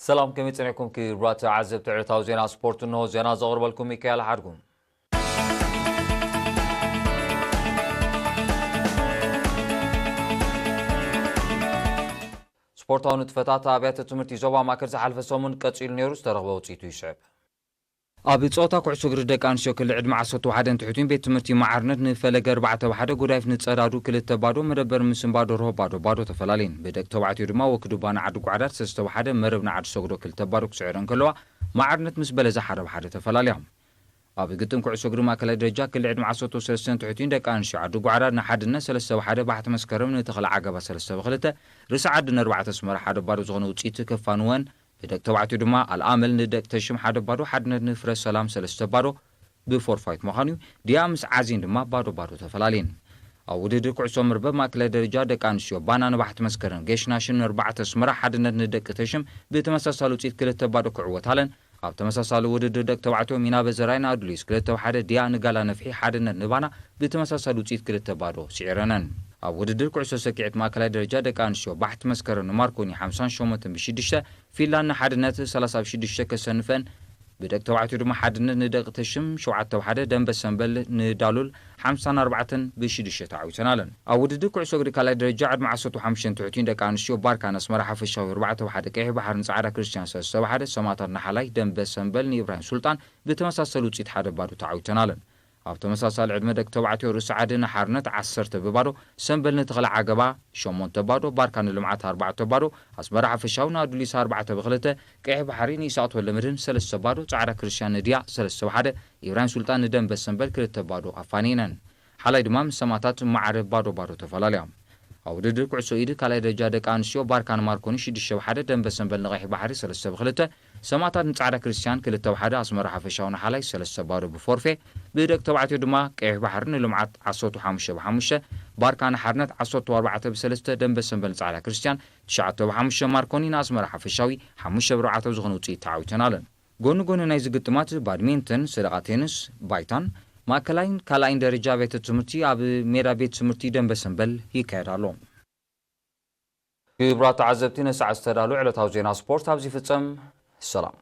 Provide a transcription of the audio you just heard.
ሰላም፣ ከመይ ጸኒሕኩም ክቡራት ተዓዘብቲ ዕለታዊ ዜና ስፖርት? እንሆ ዜና ዘቕርበልኩም ሚካኤል ሓድጉ። ስፖርታዊ ንጥፈታት ኣብያተ ትምህርቲ ዞባ ማእከል ዝሓለፈ ሰሙን ቀጺሉ ነይሩ፣ ዝተረኽበ ውጽኢቱ ይስዕብ። ኣብ ጸወታ ኩዕሶ እግሪ ደቂ ኣንስትዮ ክሊ ዕድመ ዓሰርተ ሓደ ንትሕቲን ቤት ትምህርቲ መዓርነት ንፈለገ ኣርባዕተ ብ ሓደ፣ ጉዳይፍ ንጸዳዱ ክልተ ባዶ፣ መደበር ምስንባ ደርሆ ባዶ ባዶ ተፈላለየን። ብደቂ ተባዕትዮ ድማ ወክዱባ ንዓዲ ጓዕዳድ ሰለስተ ብ ሓደ፣ መረብ ንዓዲ ሰግዶ ክልተ ባዶ ክስዕረን ከለዋ፣ መዓርነት ምስ በለዛ ሓደ ብ ሓደ ተፈላለያ። ኣብ ግጥም ኩዕሶ እግሪ ማእከላይ ደረጃ ክሊ ዕድመ ዓሰርተ ሰለስተ ንትሕቲን ደቂ ኣንስትዮ ዓዲ ጓዕዳድ ንሓድነት ሰለስተ ብ ሓደ፣ ባሕቲ መስከረም ንተኽለ ዓገባ ሰለስተ ብ ክልተ፣ ርእሲ ዓዲ ንኣርባዕተ ኣስመራ ሓደ ባዶ ዝኾነ ውጽኢት ከፋንወን፣ ብደቂ ተባዕትዮ ድማ ኣልኣመል ንደቂ ተሽም ሓደ ባዶ፣ ሓድነት ንፍረ ሰላም ሰለስተ ባዶ ብፎርፋይት ምዃኑ እዩ። ድያ ምስ ዓዚን ድማ ባዶ ባዶ ተፈላለየን። ኣብ ውድድር ኩዕሶ መርበብ ማእከላይ ደረጃ ደቂ ኣንስትዮ ባና ንባሕቲ መስከረም ጌሽ ናሽን ንኣርባዕተ ኣስመራ፣ ሓድነት ንደቂ ተሽም ብተመሳሳሊ ውጽኢት ክልተ ባዶ ክዕወት ኣለን። ኣብ ተመሳሳሊ ውድድር ደቂ ተባዕትዮ ሚና በዘራይ ንኣዱሊስ ክልተ ብ ሓደ፣ ድያ ንጋላ ነፍሒ፣ ሓድነት ንባና ብተመሳሳሊ ውጽኢት ክልተ ባዶ ስዒረነን። ኣብ ውድድር ኩዕሶ ሰኪዔት ማእከላይ ደረጃ ደቂ ኣንስትዮ ባሕቲ መስከረም ንማርኮኒ ሓምሳን ሸሞንተን ብ ሽዱሽተ፣ ፊንላንድ ንሓድነት ሰላሳ ብ ሽዱሽተ ከሰንፈን፣ ብደቂ ተባዕትዮ ድማ ሓድነት ንደቂ ተሽም ሸውዓተ ብ ሓደ፣ ደንበ ሰንበል ንዳሉል ሓምሳን ኣርባዕተን ብ ሽዱሽተ ተዓዊተን ኣለን። ኣብ ውድድር ኩዕሶ እግሪ ካልኣይ ደረጃ ዕድመ ዓሰርተ ሓሙሽተ ንትሕቲን ደቂ ኣንስትዮ ባርካ ንኣስመራ ሓፈሻዊ ኣርባዕተ ብ ሓደ፣ ቀይሕ ባሕሪ ንጻዕዳ ክርስቲያን ሰለስተ ብ ሓደ፣ ሰማእታት ንሓላይ ደንበ ሰንበል ንኢብራሂም ሱልጣን ብተመሳሰሊ ውጽኢት ሓደ ባዶ ተዓዊተን ኣለን። ኣብ ተመሳሳሊ ዕድመ ደቂ ተባዕትዮ ርእሲ ዓዲ ንሓርነት ዓሰርተ ብ ባዶ፣ ሰንበል ንተኽለ ዓገባ ሸሞንተ ባዶ፣ ባርካ ንልምዓት ኣርባዕተ ባዶ፣ ኣስመራ ሓፈሻዊ ንኣዱሊስ ኣርባዕተ ብ ክልተ፣ ቀይሕ ባሕሪ ንኢሳቅ ተወልደመድህን ሰለስተ ባዶ፣ ጻዕዳ ክርስቲያን ንድያ ሰለስተ ብ ሓደ፣ ኢብራሂም ሱልጣን ንደንበ ሰንበል ክልተ ባዶ ኣፋኒነን። ሓላይ ድማ ምስ ሰማእታት ማዕረ ባዶ ባዶ ተፈላለያ። ኣብ ውድድር ኩዕሶ ኢድ ካልኣይ ደረጃ ደቂ ኣንስትዮ ባርካ ንማርኮኒ ሽዱሽተ ብ ሓደ፣ ደንበ ሰንበል ንቀይሕ ባሕሪ ሰለስተ ብ ክልተ፣ ሰማእታት ንጻዕዳ ክርስቲያን ክልተ ብ ሓደ፣ ኣስመራ ሓፈሻዊ ንሓላይ ሰለስተ ባዶ ብፎርፌ፣ ብደቂ ተባዕትዮ ድማ ቀይሕ ባሕሪ ንልምዓት ዓሰርተ ሓሙሽተ ብ ሓሙሽተ፣ ባርካ ንሓርነት ዓሰርተ ኣርባዕተ ብ ሰለስተ፣ ደንበ ሰንበል ንጻዕዳ ክርስቲያን ትሽዓተ ብ ሓሙሽተ፣ ማርኮኒ ንኣስመራ ሓፈሻዊ ሓሙሽተ ብ ኣርባዕተ ብዝኾነ ውጽኢት ተዓዊተን ኣለን። ጎኒ ጎኒ ናይዚ ግጥማት ባድሚንተን፣ ሰደቓ ቴንስ፣ ባይታን፣ ማእከላይን ካልኣይን ደረጃ ቤት ትምህርቲ ኣብ ሜዳ ቤት ትምህርቲ ደንበ ሰንበል ይካየድ ኣሎ። ክቡራት ተዓዘብቲ፣ ንሰዓት ዝተዳሉ ዕለታዊ ዜና ስፖርት ኣብዚ ይፍጸም። ሰላም።